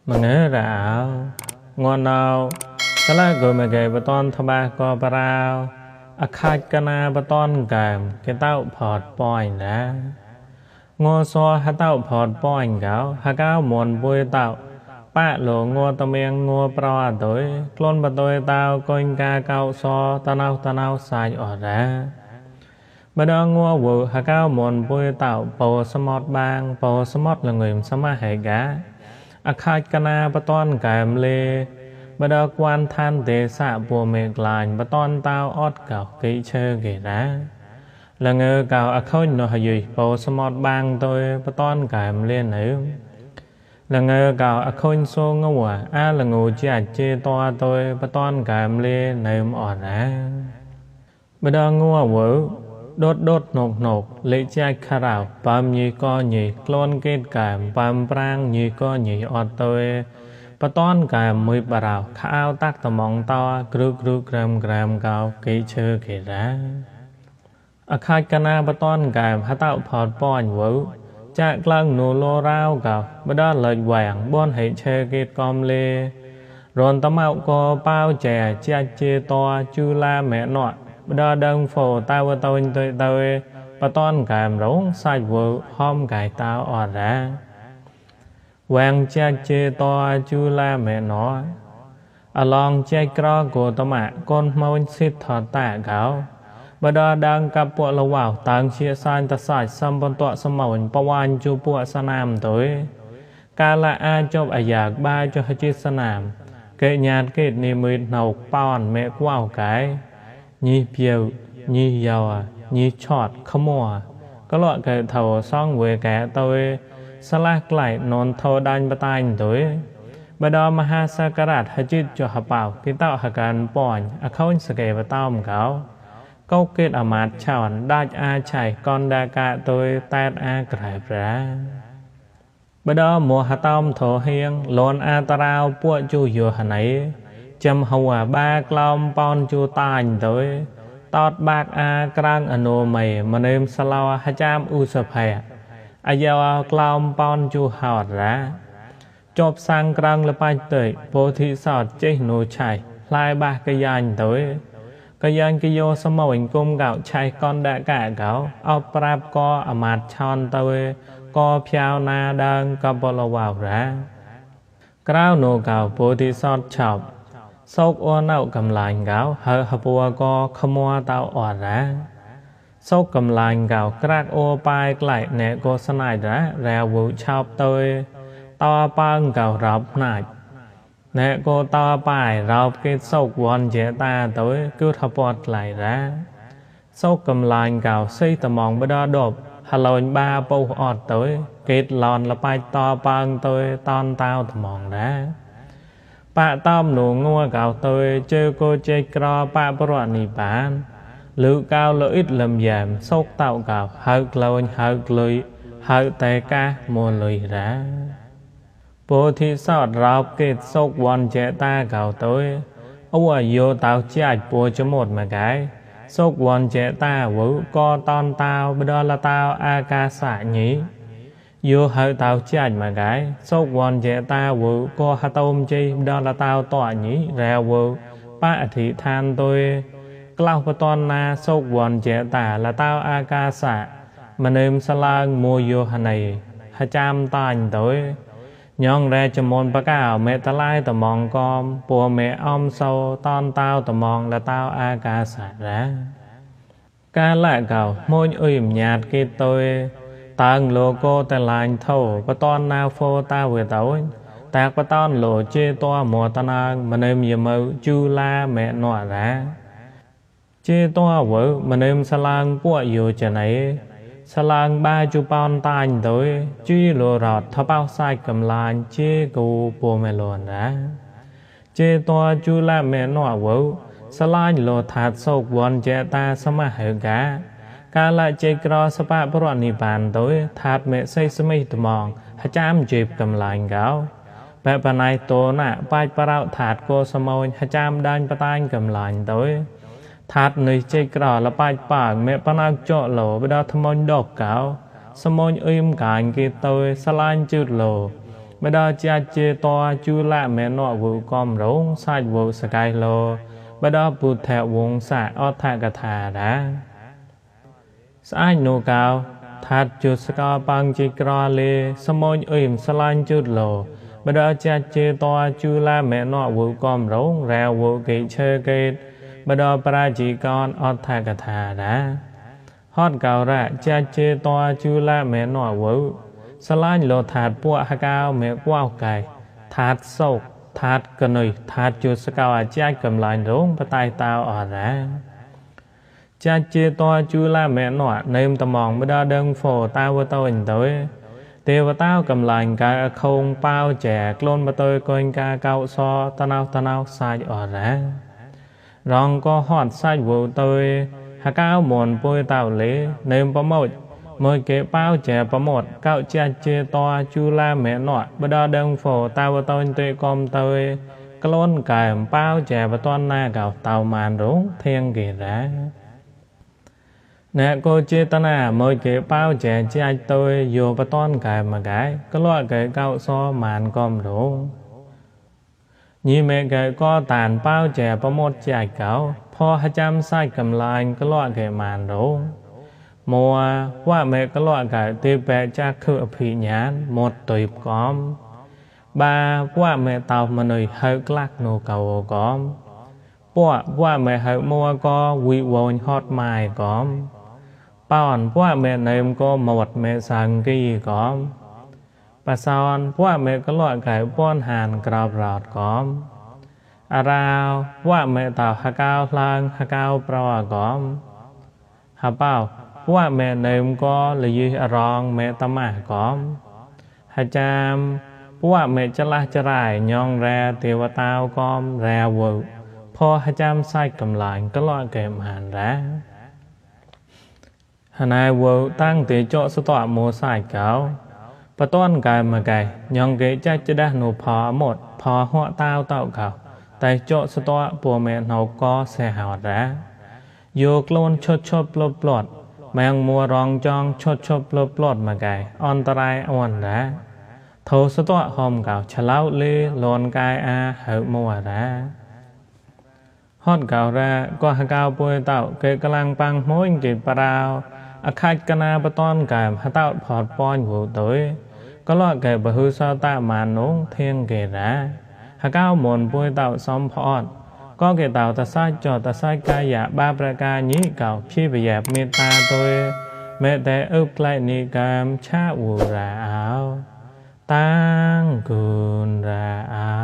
mà ngỡ rạo ngon nào cái lá gồm mà gầy baton thà ba co parao khai cana baton gàm cái tao phọt point đã ngô so hà tao phọt point gạo hà cao muôn bôi tao ba lộ ngô tao miệng ngô pro tối clon bà tôi tao coi ca cao so tao nao sai ở ra bà đó ngô vụ hà cao muôn bôi tao bầu smart bang bầu smart là người sama hệ gá khai cana baton gàm lê bà đó quan than tế xạ bùa mệt lành baton tao ót cào kỹ chơi ghê đá là ngờ cào khôi nó hay gì bầu smart bang tôi baton gàm lên nữa là ngờ cào khôi xô ngô là ngủ chả chê toa tôi baton gàm lên nếm ọt á bà đó ngô vỡ đốt nột lệ chai khá rào bàm nhì co nhì clon kết cảm bàm prang nhì co nhì ọt tôi baton cảm mùi bà rào khao tác tầm mong to gru gram cao kỹ chơ kỹ ra khai cana baton cảm hát tạo phọt bòn vỡ chạc lăng nụ lô rao gạo bà đó lời vàng bon hệ chơ kết com lê rôn tấm áo có bao trẻ cha chê to chư la mẹ nọ bà đó đơn phổ tao và tôi baton cảm rống sai vỡ hôm cải tao ọt ra Wang cha chê to chú la mẹ nó Along chê kro của tao mạ con môn xít thọ tạ gạo Bà đó đang cặp bộ lâu vào tăng chia san ta sạch xâm bọn tọa xâm mỏng bà hoàn chú bộ sa nam tối Cả là ai chộp à giạc ba cho hết chít sa nam Kệ nhạt kết nì mịt nọc bọn mẹ quào cái Nhi biêu, nhi giàu, nhi chọt không mùa Có loại kệ thầu xong về kẻ tôi sa lạc lại non thô đanh bà tay tối bà đó mà ha sa karat ha chít cho hạ bảo cái tạo hạ can bỏn khâu sa kê và tao một gáo câu kết ở mặt chọn đai chạy con đa cả tôi tát cải ra bà đó mùa hạ tao thổ hiên lôn tarao bua chu dùa hà nấy châm hùa ba klom pon chu tay tối tọt bạc krang nô mày mà nêm sa lao ha cham u sập hè Ayaw clown pon chu hào ra chộp sang krang là bài tới bố thị sọt chế nô chạy lại ba cái dành tới cái dành cái vô xâm màu hình cung gạo chạy con đã cả gạo áo prap có ở mặt chọn tới có phiao na đang có bó lô vào ra krao nô gạo bố thị sọt chọc sốc ôn ảo cầm lạnh gạo hờ bùa có khâm hoa tạo ọt ra sốc cầm lạnh gạo crack ô bài lại nè cô sân này ra rèo vụ chọc tôi to băng gạo rộp này nè cô to bài rộp cái sốc vòn chế ta tới cứ thập bọt lại ra sốc cầm lạnh gạo xây tầm mong bởi đó đột hà lộn ba bầu ọt tới kết lòn là bài to băng tôi ton tao tầm mong ra bà tóm nụ ngua gạo tôi chơi cô chơi cro bà bọt nì bán lữ cao lợi ích làm giảm sốc tạo gạo hợt lộn hợt lùi hợt tê ca mùa lùi ra bố thị sọt rộp kết sốc vòn chế ta gạo tối ấu ở vô tạo chạch bố cho một mà cái sốc vòn chế ta vũ co ton tao bởi đó là tao ca xạ nhí vô hợt tạo chạch mà cái sốc vòn chế ta vũ co hà tôm chi đó là tao tỏa nhí rèo vũ bác thị than tôi Clau bà tôn na sốc vòn chế tả là tao ca xạ mà nêm xa lang mua vô hà này hà cham tành tối nhong ra cho môn bà cao mẹ ta lai tà mong con bùa mẹ om sâu ton tao tà mong là tao ca xạ ra ca lại gạo môi ưm nhạt kì tôi tăng lô cô ta lành thâu bà tôn na phô ta về tối tạc bà tôn lô chê toa mùa ta nàng mà nêm dì mâu chú la mẹ nọ ra chê toa vợ mà nêm xa lang bụa dù chả nấy xa lang ba chú bọn tành tới chú lô rọt thấp áo sai cầm lành chê cụ bùa mẹ lộn ra chê toa chú la mẹ nọ vợ xa lang lô thạt sốc vòn chê ta xa mà hở gá ca lại chê kro xa bạ bọt nì bàn tới thạt mẹ xây xa mây tù mong hà chám chịp cầm lành gáo bẹ bà này tố nạ bạch bà rạo thạt cô xa môi hà chám đanh bà tanh cầm lành tới thát nơi chơi cỏ là bài bảng mẹ bán ác chỗ lỗ với đó thầm môn đọc cáo Sơ môn ưm cảnh kì tôi xa lanh chụt lỗ bây giờ cha chê to chú lạ mẹ nọ vụ com rống sai vụ sky lô bây giờ bụt thẹo vùng xạ ở thạ cả thà đã sai nô cao thật chút sky bằng chỉ cỏ lê sớm môi êm sanh chút lô bây giờ cha chê to chú lạ mẹ nọ vụ com rống rèo vụ kỹ chơi kết bây giờ pra chỉ con ở thạ cả thà đã hót cao ra cha chê to chú lạ mẹ nọ vụ sanh lô thật bùa hạ cao mẹ quao cài thật sâu thật cần ơi thật chút sky cha cầm lại rống bắt tay tao ở ra cha chê to chú la mẹ nọ nêm tầm mong bây giờ đơn phổ tao với tôi tới tiêu và tao cầm lại cái không bao trẻ clone mà tôi coi ca cao so tao nào sai ở ra rong có hot sai vụ tôi hạ cao muộn bôi tao lấy nêm bấm một cái bao trẻ bấm một cao cha chê to chú la mẹ nọ bây giờ đơn phổ tao với tôi com tôi clone cái bao trẻ và toàn na gạo tàu màn rốn thiên kỳ ra nè cô chế ta nà mỗi cái bao trẻ chạy tôi vô bà toan cái mà cái loại cái cao so màn com đủ như mẹ cái có tàn bao trẻ bà một chạy cáo phò hai trăm sai cầm lại loại cái màn đủ mùa qua mẹ loại cái tiêu bè cha khử phỉ nhán một tuổi com ba qua mẹ tàu mà nơi hơi lắc nô cầu com qua mẹ hơi mua có vị vốn hot mài comป้อนพวกแม่เนมก็หมดแม่สังกีก้อมปะซอนพวกแม่ก็ลอยไก่ป้อนหันกรอบรอดก้อมอาราวพวกแม่เต่าฮะก้าวลางฮะก้าวปลาก้อมฮะเป้าพวกแม่เนมก็เลยยือรองแม่ตะมาก้อมฮะจามพวกแม่จะละจะไรยองแรเทวตาวก้อมแรวพอฮะจามใส่กำลังก็ลอยไก่หันแรหนายวัวตั้งตีโจสตอโมสายเก่าปะต้นกายมาไก่ยองเกจจะได้หนูพอหมดพอหัวเต้าเก่าแต่โจสตอปัวแม่เขาก็เสียหายแล้วโยกลนชดปลดแมงมัวรองจองชดปลดมาไก่อันตรายอ่อนแล้วโทสตอหอมเก่าฉลาวลีลนกายอาเหอมัวแล้วฮอดเก่าแร่ก็หาเก่าป่วยเต่าเกกำลังปังม้วนกิดปลาวอาคาดกันนาปตอนกายหาเต่าพอดป้อนหูตัวก็ลอยเกบหือซาตามานุงเทียงเกระหาเก่าหมุนป่วยเต่าซ้อมพอดก็เกเต่าตาไซจอตาไซกายะบาประกาญิเก่าพี่ไปแยบเมตตาตัวแม้แต่อึกไลนิกามชาอูราเอาตั้งกุนราเอา